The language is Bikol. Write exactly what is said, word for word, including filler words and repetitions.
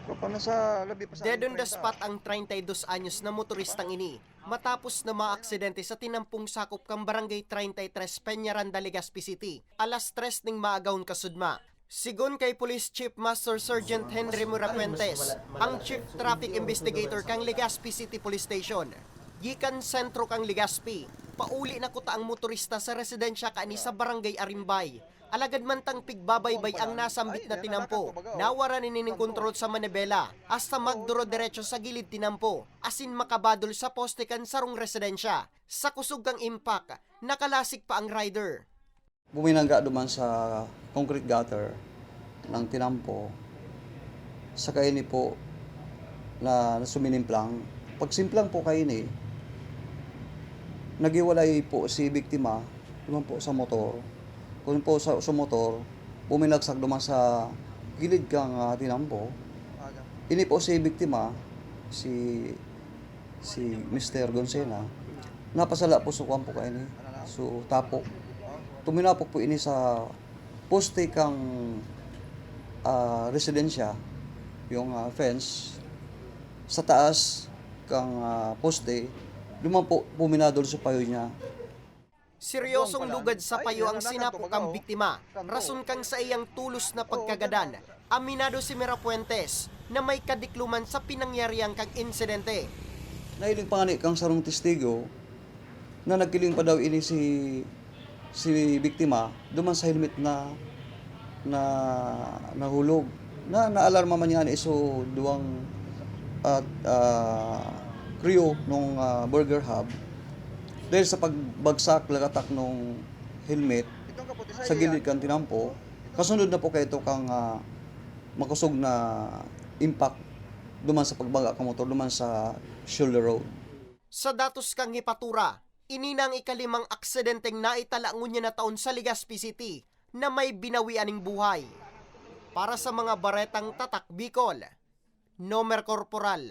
Paano sa labi pa sa Dead on the treinta? Spot ang treinta y dos anyos na motoristang ini matapos na maaksidente sa tinampong sakop kan Barangay treinta y tres, Peñaranda, Legazpi City, alas tres ning maagahon kasudma. Sigon kay Police Chief Master Sergeant Henry Mirafuentes, ang Chief Traffic Investigator kan Legazpi City Police Station, gikan sentro kan Legazpi, pauli na kuta ang motorista sa residensya kaini sa Barangay Arimbay. Alagad mantang pigbabaybay ang nasambit na tinampo, nawara ini nin kontrol sa manibela, hasta magduro-derecho sa gilid tinampo, asin makabadol sa poste kan sarong residensya. Sa kusog kan impact, nakalasig pa ang rider. Buminangga duman sa concrete gutter ng tinampo, saka ini po na, na suminimplang. Pagsimplang po kaini, naghiwalay po si biktima duman po sa motor. Kung po sa, sa motor, buminagsak duman sa gilid kang ah, tinampo. Ini po si biktima, si si Mister Gonsena, napasala po sa kuwan po kaini, so tapo. Tuminapok po ini sa poste kang ah, residensya, yung ah, fence, sa taas kang ah, poste, duman po puminadol sa payo niya. Seryosong lugad sa payo ang sinapok kan biktima, rason kan saiyang tulos na pagkagadan. Aminado si Mirafuentes na may kadikloman sa pinangyarihan kang insidente. Nahiling pa ngani kang sarong testigo na nagkiling pa daw ini si si biktima duman sa helmet na na nahulog. Na naalarma man niya ani so duwang at ah, crew nung ah, Burger Hub dahil sa pagbagsak lagatak nung helmet sa gilid kan tinampo. Kasunod na po kaito kang ah, makusog na impact duman sa pagbaga ka motor duman sa shoulder road. Sa datos kan hepatura, ini na ang ikalimang aksidenteng naitala ngunyan na taon sa Legazpi City na may binawian nin buhay. Para sa mga baretang Tatak Bicol, Nomer Corporal,